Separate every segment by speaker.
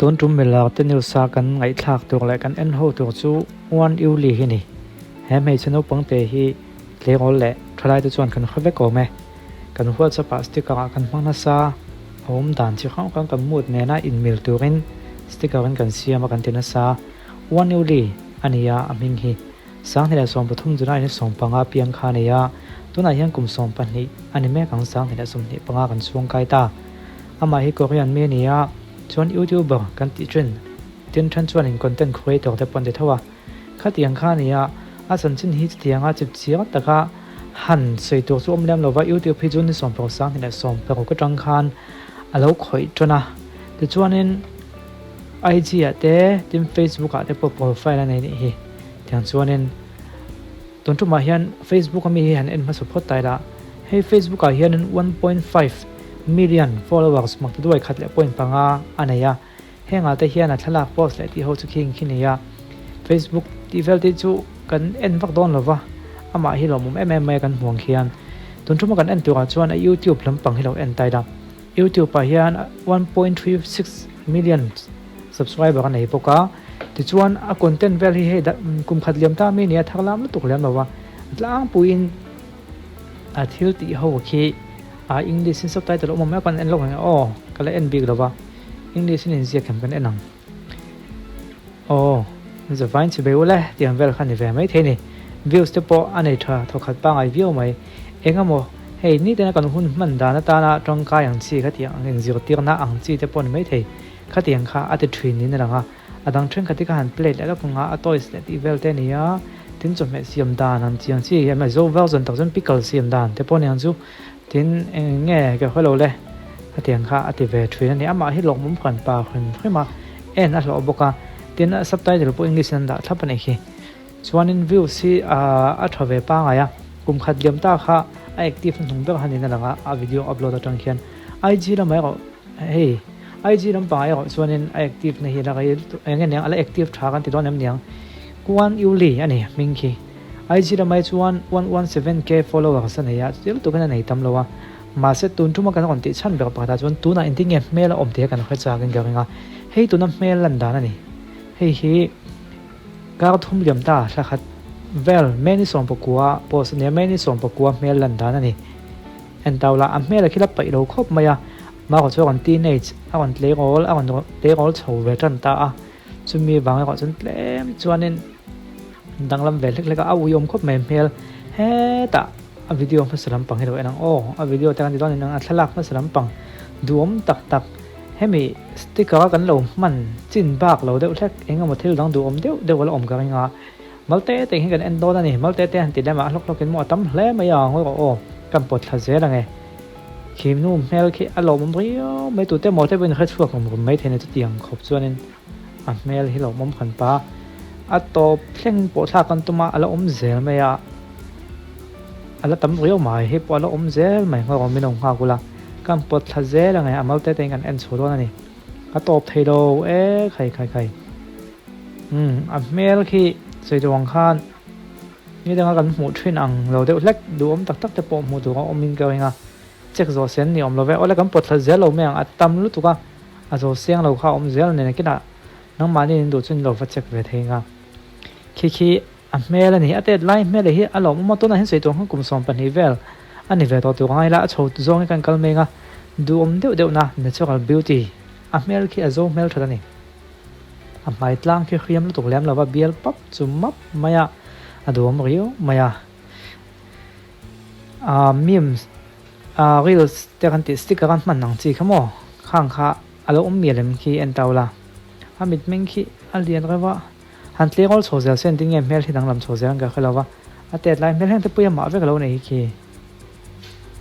Speaker 1: Tun tum milar te news a kan ngaihthlak tur leh kan en ho tur chu Uan Yu Li hi ni. He hmeichhe naupang te hi tleirawl leh thalai te chuan kan hre vek awm e. Kan WhatsApp ah sticker ah kan hmang nasa a awm dan chi hrang hrang kan mood nena inmil turin sticker in kan siam a kan ti nasa. Uan Yu Li a ni a a hming hi. 2013 July ni 15 piang kha a nei a, tunah hian kum 12 a ni mek ang 2025 kan chhung kai ta. Amah hi Korean mi a ni a, chuan YouTuber kan tih thin tin then chuanin content creator te pawh an ti tho a. Khatiang kha a ni a, a chanchin hi chutianga chip chiang taka han sawi tur chu awm lem lova YouTube hi chu ni 10 2016 atang khan a lo khawih tan a, tichuanin IG ah te tin Facebook ah te pawh profile a nei nih hi. Tiang chuanin tun tumah hian Facebook ami hi han en hmasa phawt ta ila, hei Facebook ah hianin 1.5 million followers mak ta duai khat leh point panga a nei a, hengah te hian a thlalak post leh tih ho chu khi khi nei a, Facebook tih vel te chu kan en vak dawn lova, amah hi lawmawm em em mai a kan hmuh ang khian. Tun tuma kan en turah chuan a YouTube lampang hi lo en ta ila, YouTube ah hian 1.36 million subscriber a nei bawk a, tichuan a content vel hi hei kum khat liam ta mi nia thar lam lutuk lem lo va, a tlangpuiin a thil tih ho khi a English in subtitle awm awm kan en lawk ang aw ka la en bik lo va, English in inziak hem kan en ang aw zavain chi bei ule tih ang vel kha ni ve mai thei ni, views te pawh a nei tha thawkhat pangai viau mai engemaw hei nitena kan hun hman dan atana tangkai ang chi kha tih ang inzirtirna ang chi te pawh ni mai thei. Khatiang kha a ti thin niin a lang a, a dang thenkhat hi ka han plate leh lawk ang a, a toys leh tih vel te a ni a, tin chawhmeh siam dan han chiang chi hi a zo version tak chuan pickle siam dan te pawh a ni ang chu, tin eng nge ka hre lo le, khatiang kha a ti ve thin a ni, amah hi lawmawm hran pa hrim hrim a, en a hlawh bawk a, tin a subtitle pawh English in an dah thlap a nih khi, chuanin views hi a tha ve pangai a, kum khat liam ta kha a active hnuhnung ber han in a lang a, a video upload atang khian IG lamah erawh hei. IG lampangah erawh chuanin a active na hi a la rei lutuk eng nge niang a la active tha kan ti dawn em niang Kuan Yu Li a ni hming khi IG lamah hi chuan 117k followers a nei a chuti lutukin a nei tam lo a mahse tun thuma kan rawn tih chhan ber pakhatah chuan tunah engtin nge hmel a awm tih hi kan hre chak in ka ring a hei tuna hmel lan dan a ni hei hi kar thum liam ta thla khat vel May ni 19 post a nia May ni 19 hmel lan dan a ni. En tau lah a hmel a khi la paih lo khawp mai a, Marco chu a rawn teenage, a rawn tleirawl, a rawn tleirawl chho ve tan ta a, chumi vang erawh chuan tlem chuanin danglam ve hlek hlek a, a uiawm khawp mai hmel hetah a video hmasa lampang hi lo en ang aw, a video te kan ti dawn in ang a thlalak hmasa lampang duhawm tak tak hemi sticker a kan lo hman chin bak lo deuh hlek eng emaw thil dang duhawm deuh deuh a la awm ka ring a. Malte te hi kan en dawn a ni, Malte te han ti lem a, a hlawk hlawkin maw a tam hle mai a, ngawi rawh aw, kan pawt thla zel ang e. Khi nu hmel khi a lawmawm riau mai, tute maw te pawhin hre chhuak rum rum mai thei a ni chutiang khawp chuanin a hmel hi lawmawm hran pa. A tawp thleng pawh thlak kan tum a, a la awm zel mai a, a la tam riau mai, hei pawh a la awm zel mai, ngawi rawh min lo nghak ula, kan pawt thla zel ang e, a Malte te hi kan en chho dawn a ni, a tawp thei lo e khai khai khai. Umm a hmel khi sawi duh ang khan ni danga kan hmuh thin ang lo deuh hlek duhawm tak tak te pawh hmuh tur a awm in ka ring a, check zawh sen ni awm lo ve, awle kan pawt thla zel lo mai ang a tam lutuk a, a zo seng lo kha a awm zel nen kinah nangmahni in duh chu in lo va check ve thei ang a, khi khi a hmel a ni, a tet lai hmel hi a lawmawm a, tunah hian sawi tur ang khan kum 12 vel a ni ve tawh tur ang a ila a chho zawng hi kan kal mek a, duhawm deuh deuh na natural beauty a hmel khi a zo hmel that a ni. A hmai tlang khi hriam lutuk lem lova bial pap chu map mai a, a duhawm riau mai a. Ahh memes ahh reels te kan tih sticker an hman ang chi kha maw khang kha a lo awm mial em khi en tau la. A mitmeng khi a lian reuh a, han tlengawl chho zel se engtin nge hmel hi danglam chho zel ang ka hre lo va, a tet lai hmel heng te pawh hi amah vek a lo nei hi khi.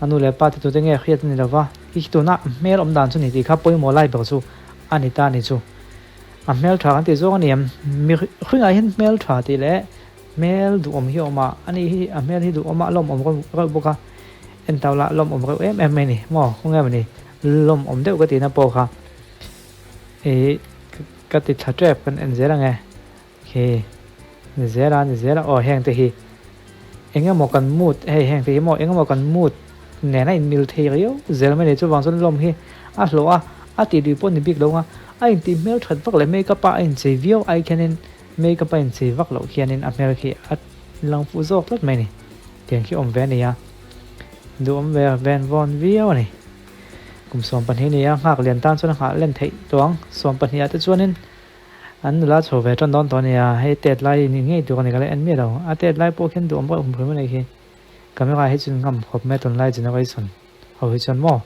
Speaker 1: A nu leh pa te tute nge hriat a ni lo va, khi khi tuna a hmel awm dan chu ni tih kha pawimawh lai ber chu a ni ta a ni chu. A hmel tha kan tih zawng a ni em? Mihringah hian hmel tha tih leh hmel duhawm hi a awm a, ani hi a hmel hi duhawm a, a lawmawm reuh bawk a, en tau lah lawmawm reuh em em mai a ni maw? Khawnge maw ni? Lawmawm deuh ka tihna pawh kha ih ka ti thla tep kan en zel ang e. Khi ni zel a ni zel a aw heng te hi eng emaw kan mood hei heng te hi maw eng emaw kan mood nen a inmil thei riau zel mai a ni chuvang chuan lawm hi a hlawh a. A tih lui pawh ni bik lo nga, a intih hmel that vak leh makeup a a inchei viau ai khianin makeup a inchei vak loh khianin a hmel khi a lang fuh zawk tlat mai a ni. Tiang khi awm ve a ni a, duhawm ve ven vawn viau a ni. Kum 12 ni a, nghak lian tan chuan a nghah len theih tawh ang. 12 ah te chuanin an nula chho ve tan dawn tawh a nia, hei tet lai in ngei tur a ni ka la en miah lo. A tet lai pawh khian duhawm reuh hrim a nih khi. Camera hi chuan ngam khawp mai a tunlai generation ho hi chuan maw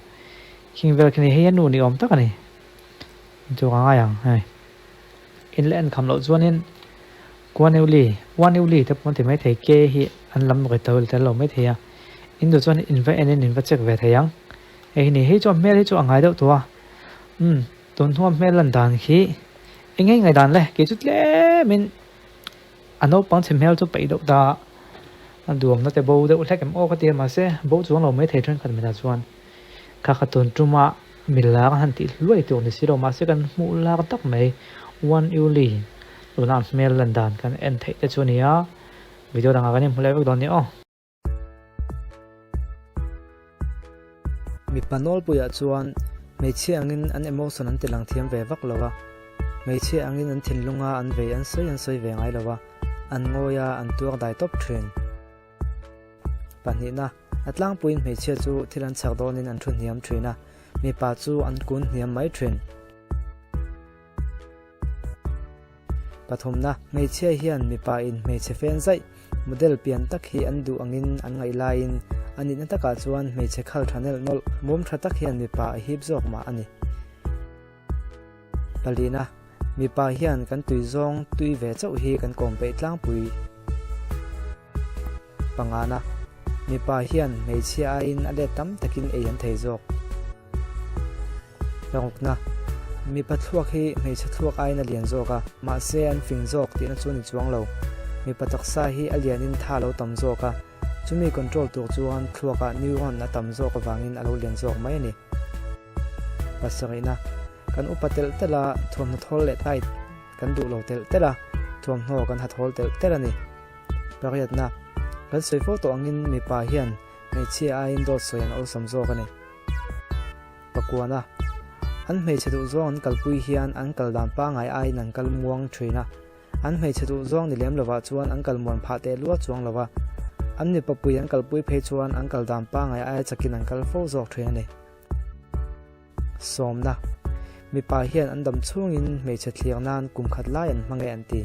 Speaker 1: khing vel khi ni hei a nu ni awm tak a ni. Chu ka ngai ang hei. In la en kham loh chuanin Kuaneuli, Uaneuli te pawh an ti maithei, ke hi an lam ri tel tel lo maithei a, in duh chuan in va en in in va check ve thei ang. Hei hi ni, hei chu a hmel hi chu a ngai deuh tawh a, umm tun hnua hmel lan dan khi eng nge ngaihdan le, kei chu tlem in a naupang chhe hmel chu peih deuh ta a, a duamna te bo deuh hlek em aw ka ti a, mahse bo chuang lo maithei thenkhat mitah chuan kha kha tun tuma Mi lak a han tih hluai tur ni si lo mahse kan hmuh lak tak mai One Uli tuna a hmel lan dan kan en theih te chu a ni a, video dangah kan inhmu leh vek dawn ni aw.
Speaker 2: Mipa nawlpuiah chuan hmeichhia angin an emotion an ti lang thiam ve vak lo a, hmeichhia angin an thinlunga an vei an sawi an sawi ve ngai lo a, an ngawi a, an tuar dai tawp thin. Pahnihna, a tlangpuiin hmeichhia chu thil an chhak dawnin an thu hniam thin a, mipa chu an kun hniam mai thin. Pathumna, hmeichhia hian mipa in hmeichhe fen zaih, model pian tak hi an duh angin an ngaih laiin a nihna takah chuan hmeichhe khal tha nelh nawlh, mum tha tak hian mipa a hip zawk mah a ni. Palina, Mipa hian kan tui zawng tui ve chauh hi kan kawm peih tlangpui. Pangana, Mipa hian hmeichhia aiin a let tam takin ei an thei zawk. Parukna, Mipa thluak hi hmeichhe thluak aiin a lian zawk a, mahse an fing zawk tihna chu a ni chuang lo. Mipa taksa hi a lianin tha a lo tam zawk a, chumi control tur chuan thluakah neuron a tam zawk avangin a lo lian zawk mai a ni. Pasarihna, Kan upa telh telh a, thuamhnaw thawl leh tight kan duh lo telh telh a, thuamhnaw kan ha thawl telh telh a ni. Pariatna, Kan sawi fo tawh angin mipa hian hmeichhia aiin dawt sawi an awlsam zawk a ni. Pakuana, An hmeichhe duh zawng an kalpui hian an kal dan pangngai aiin an kal muang thin a, An hmeichhe duh zawng ni lem lovah chuan an kal muan phah teh lua chuang lo va, an mipa pui an kalpui phei chuan an kal dan pangngai aia chakin an kal fo zawk thin a ni. Sawmna, Mipa hian an dam chhungin hmeichhe thlir nan kum khat lai an hmang e an ti.